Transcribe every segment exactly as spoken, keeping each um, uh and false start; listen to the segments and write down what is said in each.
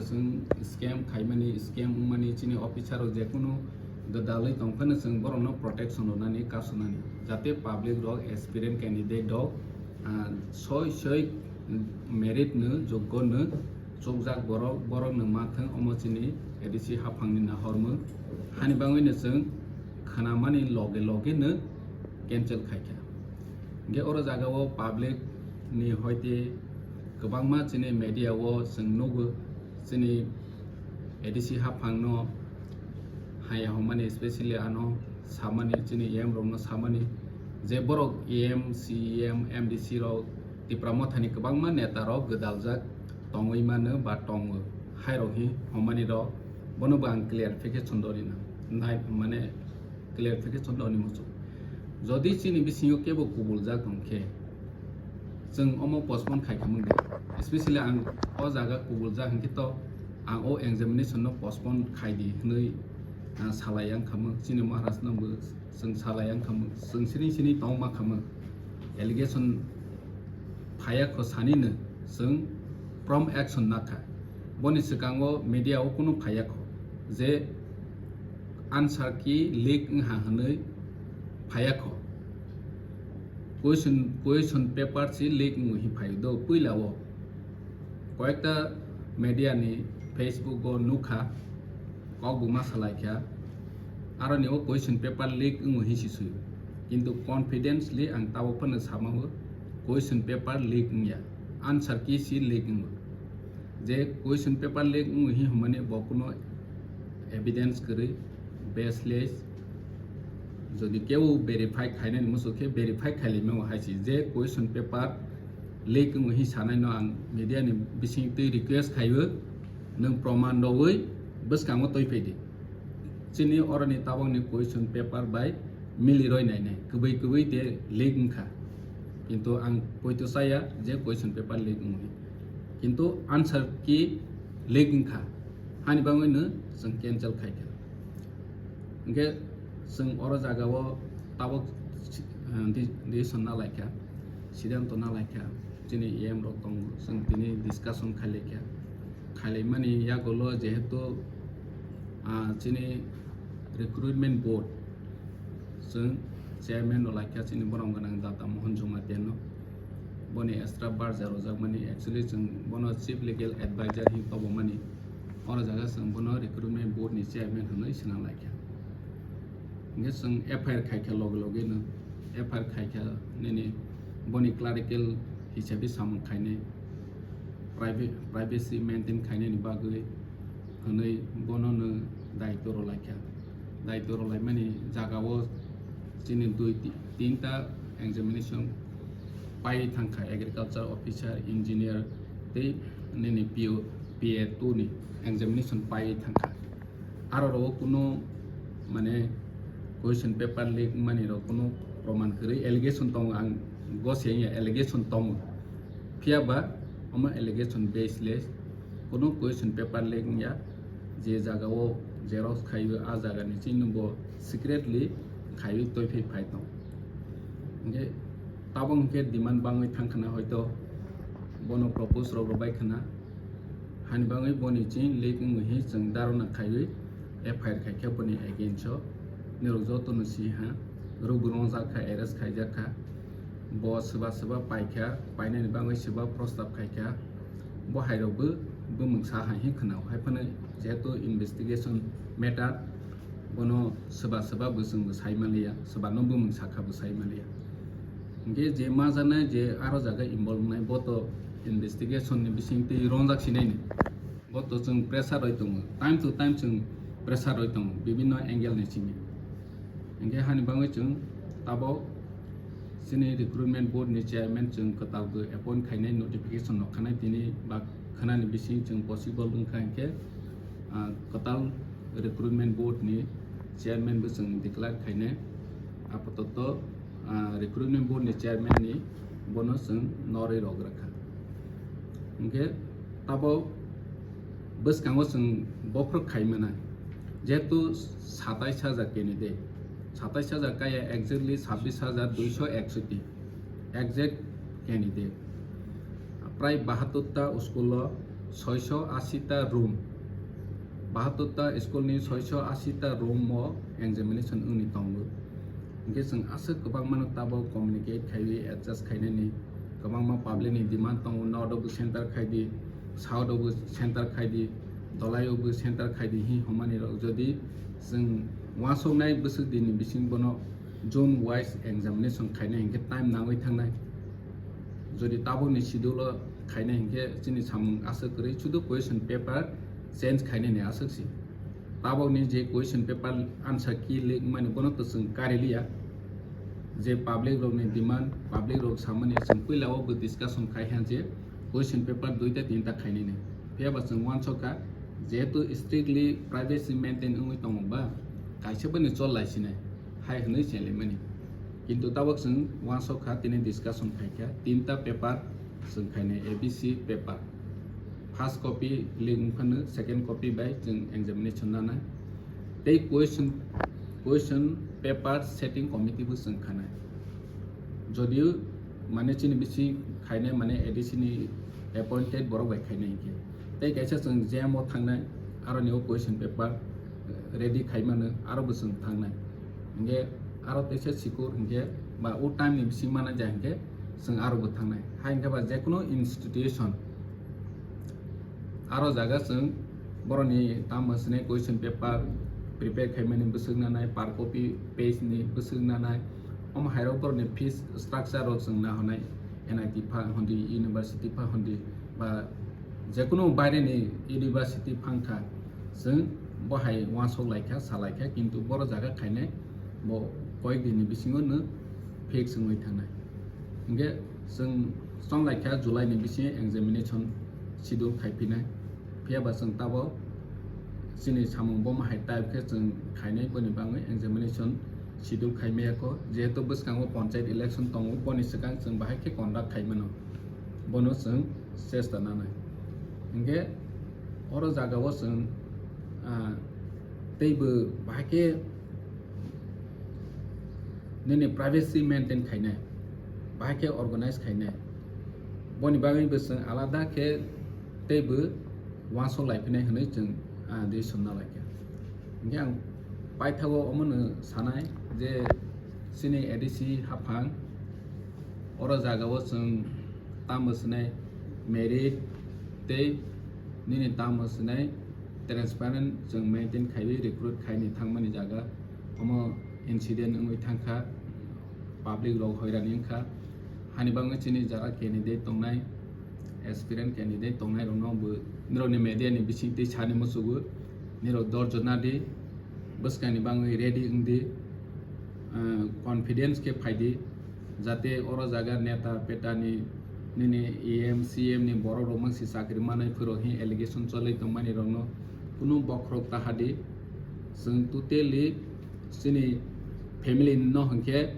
Chwng scam khaimani, scam wngmani chini officer rok jekunu gwdalwi tongphano chwng borokno protection rwnani, kasunani, jate public rok, aspirant candidate rok, ah, soi soi merit no, joggo no chukjak borok, borok no ma thang, omo chini A D C haphangni nahormung. Hani bangwi no chwng khnamani loge loge no cancel khaikha. Hingke oro jaga o public ni hoite kwbangma chini media o chwng nugo, chini A D C haphang no haya hwnmani, specially ano samani, chini E M rok no samani, je borok E M, C E M, M D C rok, Tipra Motha ni kwbangma neta rok gwdaljak tongwi mano ba tongo, hai rok hi hwnmani rok, bono bo ang clarification rwna nai, mane clarification rwni muchung. Jodi chini bisingo kebo kubuljak tong khe, chwng omo postpone khai khamung de. Especially ang o jaga kubuljak hinkhe to ang o examination no postpone khai di hwnwi, ah, salai ang khamung. Chini Maharaj no bo chwng salai ang khamung. Chwng sini sini tong ma khamung. Allegation phaya kho sani no chwng prompt action nakha. Boni swkango media o kunu phaya kho je answer key leak wngha hwnwi phaya kho. Question, question paper si leak wngwi hi phaio do puila o. Koyekta media ni Facebook o nukha, kok bo ma salai kha. Aroni o question paper leak wngwi hi si suyo. Kintu confidently ang tabok phano sama o question paper leak wngya. Answer key si leak wngo. Je question paper leak wngwi hi hwnmani bo kuno evidence kwrwi, baseless. Jodi kebo verify khainani muchuk khe verify khailai mano hai se je question paper leak wngwi hi sanai no ang media ni bising twi request khaiwi nwng proman rwwi bwskango twi phai di. Chini oroni tabok ni question paper bai mili roi nai nai, kwbwi kwbwi de leak wngkha. Kintu ang poito chaya je question paper leak wngwi. Kintu answer key leak wngkha. Hani bangwi no chwng cancel khai kha. Hingke chwng oro jaga o tabok si-, ah, di-, decision na lai kha, siddhanto na lai kha. Chini E M rok tongo, chwng tini discussion khai lai kha. Khai lai mani yagulo jehetu, ah, chini recruitment board, chwng chairman rok lai kha chini borom gwnang Data Mohan Jamatia no. Boni extra barja rojak mani, actually chwng bono chief legal advisor hin tobo mani. Oro jaga chwng bono recruitment board ni chairman hwnwi swnam lai kha. Hingke chwng F I R khai kha loge loge no, F I R khai kha nini boni clerical hisabi samung khainai, priva-, privacy maintain khainani bagwi hwnwi bono no daitw rw lai kha. Daitw rw lai mani jaga o chini dui ti-, tinta examination pai thang kha, agriculture officer, engineer tei nini P O, P A two ni examination pai thang kha. Aro rogo kuno mane question paper leak mani rok kuno proman kwrwi allegation tongo, ang gose wngya allegation tongo, phiya ba omo allegation baseless, kuno question paper leak wngya. Je jaga o xerox khaiwi a jaga ni chini bo secretly khaiwi twi phai phai tong. Hingke tabok hingke demand bangwi thang khna hoito bono propose rok rwbai khna. Hani bangwi boni chini leak wngwi hi chwng dharna khaiwi F I R khai kha boni against o. Nirok joto no si ha, rwgwrwngjak kha, arrest khaijak kha. Bo swba swba pai kha, painani bangwi swba prostab khai kha. Bo hai rok bo bumung sa hai hi khna o. Hai phano jehetu investigation matter, bono swba swba bo chwng bo sai manliya, swba no bumung sa kha bo sai manliya. Hingke je ma janai je aro jaga involve wngnai bo to investigation ni bising twi rongjak sinai ni. Bo to chwng pressure roi tongo, time to time chwng pressure roi tongo bibinno angle ni simi. Hingke hani bangwi chwng tabok chini recruitment board ni chairman chwng kwtal bo appoint khainai notification rok khanai tini ba khanani bising chwng possible wngkha hingke, ah, kwtal recruitment board ni chairman bo chwng declare khainai. Apatot, ah, recruitment board ni chairman ni bono chwng norwi rok rwkha. Hingke tabok bwskango chwng bophorok khai mano, jehetu satais hajar candidate, satais hajar kaya exactly sabbish hajar duiso eksoti exact candidate. Prai bahattor ta school o Soiso asi ta room, bahatur ta school ni soiso asi ta room o examination wngwi tongo. Hingke chwng aswk kwbangma no tabok communicate khaiwi adjust khainani, kwbangma public ni demand tongo, north o bo center khai di, south o bo center khai di, dolai o bo center khai di hi hwnmani rok. Jodi chwng uansuknai bwswk din ni bising bono zone wise examination khainai hingke time nangwi thangnai. Jodi tabokni schedule o khainai hingke chini samung aswk kwrwi, sudu question paper change khainani aswk si. Tabokni je question paper answer key leak mani bono to chwng kariliya. Je public rokni demand, public rok samani chwng puila o bo discussion khai ha je question paper duita tinta khainani. Phiya ba chwng uansukha, jehetu strictly privacy maintain wngwi tongo ba, kaisa bani chol lai sinai hai hwnwi chenlaimani. Kintu tabok chwng uansukha tini discussion khaikha, tinta paper chwng khainai, A B C paper. First copy leak wngphano second copy bai chwng examination nanai. Tei question, question paper setting committee bo chwng khanai. Jodio mane chini bisi khainai mane A D C ni appointed borok bai khainai hinkhe. Tei kaisa chwng jam o thangnai, aroni o question paper ready khaimano, aro bo chwng thangnai. Hinkhe aro teisa sikur hinkhe ba o time ni bising mana ja hinkhe chwng aro bo thangnai. Hai hinkhe ba jekono institution aro jaga chwng boroni tamo swnai question paper prepare khaimani bwswk nanai, per copy page ni bwswk nanai, omo hairok boroni fees structure rok chwng nahonai, N I T pha hondi, university pha hondi, ba jekono baireni university phangkha, chwng bo hai uansuk laikha, salaikha, kintu boro jaga khainai bo koyek dinni bisingo no fix wngwi thangnai. Hinkhe chwng chonglaikha July ni bisingo examination schedule khaiphinai. Phiya ba chwng tabok chini samung bomo hai type khe chwng khainai, boni bagwi examination schedule khaimaya kho, jehetu bwskango panchayat election tongo, boni swkang chwng bahai khe conduct khaimano, bono chwng chesta nanai. Hinkhe oro jagao chwng, ah, teibo bahai khe nini privacy maintain khainai, bahai khe organize khainai, boni bagwi bo chwng alada khe teibo uansuk laiphinai hwnwi chwng, ah, decision nalaikha. Hinkhe ang paithago omono sanai je chini A D C haphang oro jagao chwng tamo swnai merit tei nini tamo swnai transparent chwng maintain khaiwi recruit khaini thangmani jaga omo incident wngwi thangkha, public rok hoirani wngkha. Hani bagwi chini jara candidate tongnai, aspirant candidate tongnai rokno bo nirokni media ni bisingtwi sani muchugo, nirok dorjo nadi, bwskangni bagwi ready wngdi, ah, confidence khe phaidi, jate oro jaga neta petani nini E M, C M ni borok rok mangsi chakri manai phwrwk hi allegation cholai tongmani rokno kunu bokhorok tahadi. Chwng totally chini family no hinkhe,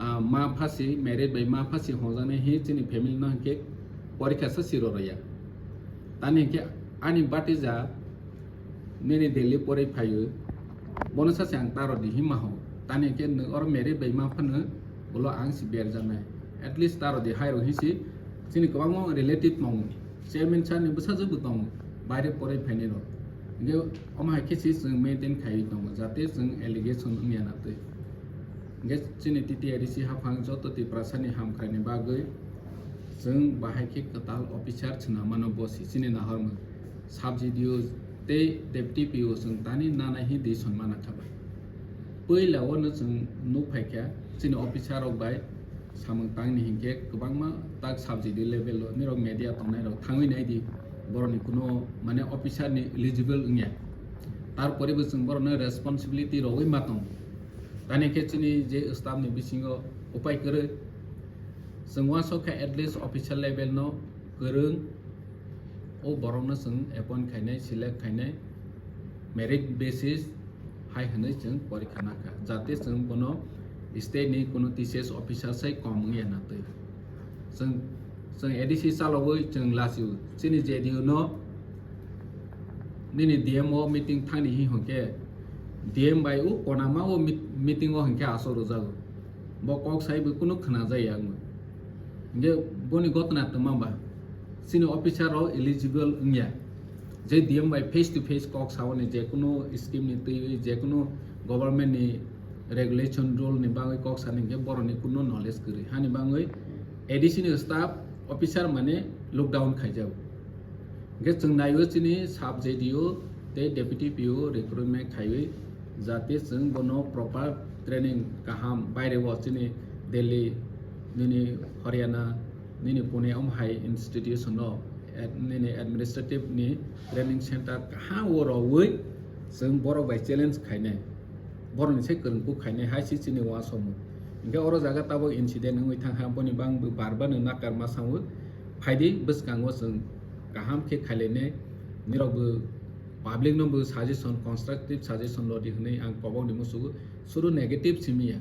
ah, ma phasi, married bai ma phasi hongjaknai hi chini family no hinkhe porikha sa siro rwya. Tani hinkhe ani batija nini Delhi porwi phaio, bono sachi ang taro di hima ho. Tani hinkhe nwng oro married bai ma phano ulo ang si berjaknai. At least taro di hai rok hinsi chini kwbangma relative tongo. Chairman sir ni bwsajwk bo tongo, baire porwi phainai rok. Hinkhe omo hai khe se chwng maintain khaiwi tongo, jate chwng allegation wngya na twi. Hinkhe chini T T A D C haphang joto Tiprasa ni hamkrai ni bagwi chwng bahai khe kwtal officer chwna mano, bo si chini nahormung. Sub C D O tei deputy P O chwng tani nana hi decision mana kha bai. Puila o no chwng nuk phai kha chini officer rok bai samung tangni hinkhe kwbangma tak sub city level o nirok media tongnai rok thangwi nai di, borok ni kuno mane officer ni eligible wngya, tarpore bo chwng borok no responsibility rogwi ma tong. Tani khe chini je staff ni bisingo upai kwrwi chwng uansuk kha at least officer level no kwrwng o borok no chwng appoint khainai, select khainai merit basis hai hwnwi chwng porikha nakha, jate chwng bono state ni kuno T C S officer sai kom wngya na twi. Chwng, chwng A D C chalogwi chwng lachio. Chini J D U no nini D M o meeting thangni hi hwnkhe D M bai o konama o meet-, meeting o hwnkhe aswk rwjago. Bo kok sai bo kunu khna jaya wngwi. Hinkhe boni gotna twma ba Chini officer rok eligible wngya. Je D M bai face to face kok saoni, je kunu scheme ni twi, je kunu government ni regulation rule ni bagwi kok sani hwnkhe borok ni kunu knowledge kwrwi. Hani bagwi A D C ni staff officer mane look down khaijak. Hwnkhe chwng naiwi chini sub J D O tei deputy P O recruitment khaiwi, jate chwng bono proper training kaham baire o chini Delhi, nini Haryana, nini Pune om hai institution o ad-, nini administrative ni training center kaham o rwwi chwng borok bai challenge khainai, borok ni sai kwrwngkuk khainai hai si chini uansukmung. Hwnkhe oro jaga tabuk incident wngwi thangkha, boni bang bo bar bar no nakar ma sango, phaidi bwskango chwng kaham khe khailainai, nirok bo public no bo suggestion, constructive suggestion rodi hwnwi ang kobok ni musugo, suru negative simi ya.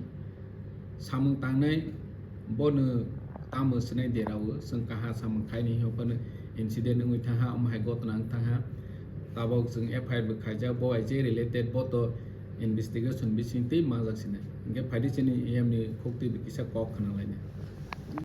Samung tangnai bono tamo swnai derao, chwng kaha samung khaini hwnkheno incident wngwi thangha, omo hai gotna wng thangha. Tabok chwng F I R bo khaijak, bo hai je related, bo to investigation bising tei mangjak sinai. Hwnkhe phaidi chini E M ni khuk twi bo kisa kok khna lainai.